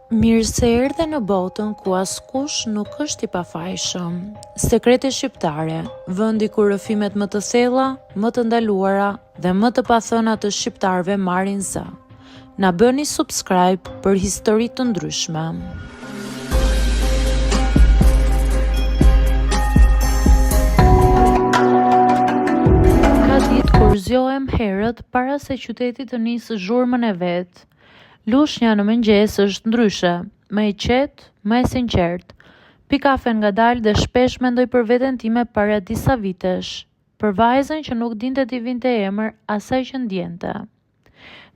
Mirë se erdhe në botën ku askush nuk është i pafajshëm. Sekrete shqiptare, vendi ku rrëfimet më të thella, më të ndaluara dhe më të pathëna të shqiptarëve marrin zë. Na bëni subscribe për histori të ndryshme. Ka ditë kur zgjohem herët para se qyteti të nisë zhurmën e vet. Lushnja në mëngjes është ndryshe, më e qetë, më e sinqertë. Pi kafen ngadalë dhe shpesh mendoj për veten time para disa vitesh, për vajzën që nuk dinte t'i vinte emër asaj që ndjente.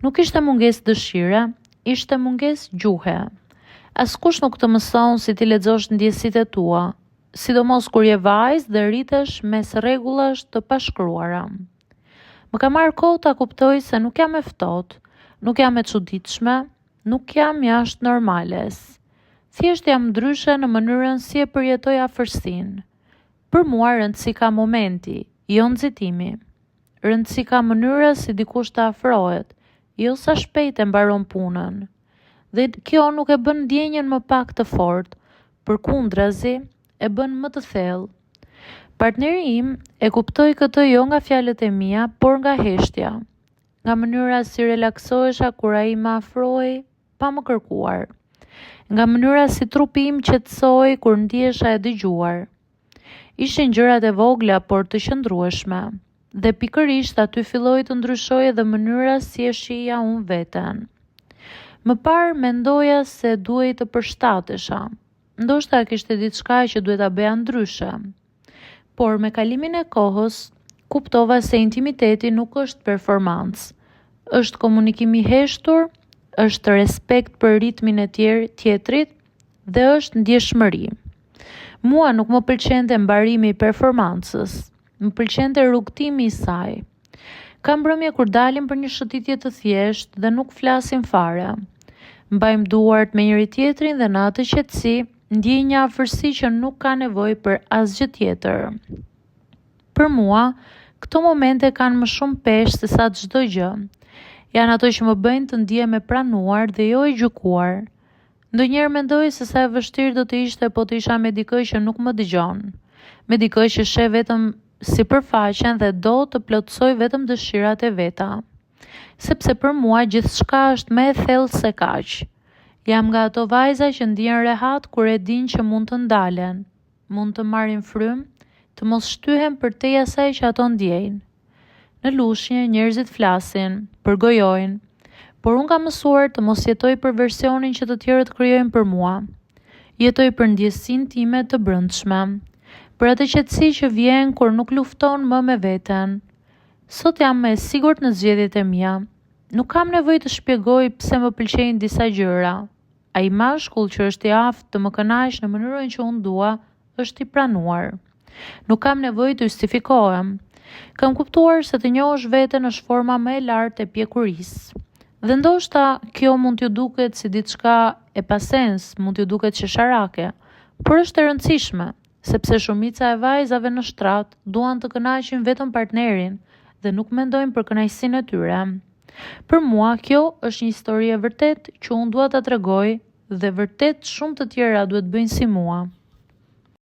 Nuk ishte mungesë dëshire, ishte mungesë gjuhe. Askush nuk të mëson si t'i lexosh ndjesitë e tua, sidomos kur je vajzë dhe rritesh mes rregullash të pashkruara. Më ka marrë kohë ta kuptoj se nuk jam e ftohtë, nuk jam e çuditshme, nuk jam jashtë normales. Thjesht jam ndryshe në mënyrën si e përjetoj afërsinë. Për mua rëndësi ka momenti, jo nxitimi. Rëndësi ka mënyra si dikush të afrohet, jo sa shpejt e mbaron punën. Dhe kjo nuk e bën ndjenjën më pak të fortë, përkundrazi, e bën më të thellë. Partneri im e kuptoi këtë jo nga fjalët e mia, por nga heshtja, nga mënyra si relaksohesha kur ai më afrohej pa më kërkuar, nga mënyra si trupi im qetësohej kur ndihesha e dëgjuar. Ishin gjërat e vogla, por të qëndrueshme. Dhe pikërisht aty filloi të ndryshojë edhe mënyra si e shihja unë veten. Më parë mendoja se duhej të përshtatesha, Ndoshta kishte diçka që duhet ta bëja ndryshe. Por me kalimin e kohës, kuptova se intimiteti nuk është performancë. Është komunikim i heshtur, është respekt për ritmin e tjerë tjetrit dhe është ndjeshmëri. Mua nuk më pëlqente mbarimi i performancës, më pëlqente rrugëtimi i saj. Ka mbrëmje kur dalim për një shëtitje të thjeshtë dhe nuk flasim fare. Mbajmë duart me njëri-tjetrin dhe në atë qetësi ndjej një afërsi që nuk ka nevojë për asgjë tjetër. Për mua, këto momente kanë më shumë peshë sesa çdo gjë. Janë ato që më bëjnë të ndihem e pranuar dhe jo e gjykuar. Ndonjëherë mendoj se sa e vështirë do të ishte po të isha me dikë që nuk më dëgjon, me dikë që sheh vetëm sipërfaqen dhe do të plotësojë vetëm dëshirat e veta. Sepse për mua gjithçka është më e thellë se kaq. Jam nga ato vajza që ndihen rehat kur e dinë që mund të ndalen, mund të marrin frymë, të mos shtyhen përtej asaj që ato ndjejnë. Në Lushnjë njerëzit flasin, përgojojnë, por unë kam mësuar të mos jetoj për versionin që të tjerët krijojnë për mua. Jetoj për ndjesinë time të brendshme, për atë qetësi që vjen kur nuk lufton më me veten. Sot jam më e sigurt në zgjedhjet e mia. Nuk kam nevojë të shpjegoj pse më pëlqejnë disa gjëra. Ai mashkull që është i aftë të më kënaqë në mënyrën që unë dua, është i pranuar. Nuk kam nevojë të justifikohem. Kam kuptuar se të njohësh veten është forma më e lartë e pjekurisë. Dhe ndoshta kjo mund t'ju duket si diçka e pasens, mund t'ju duket qesharake, por është e rëndësishme, sepse shumica e vajzave në shtrat duan të kënaqin vetëm partnerin dhe nuk mendojnë për kënaqësinë e tyre. Për mua kjo është një histori e vërtetë që unë dua ta tregoj dhe vërtet shumë të tjera duhet bëjnë si mua.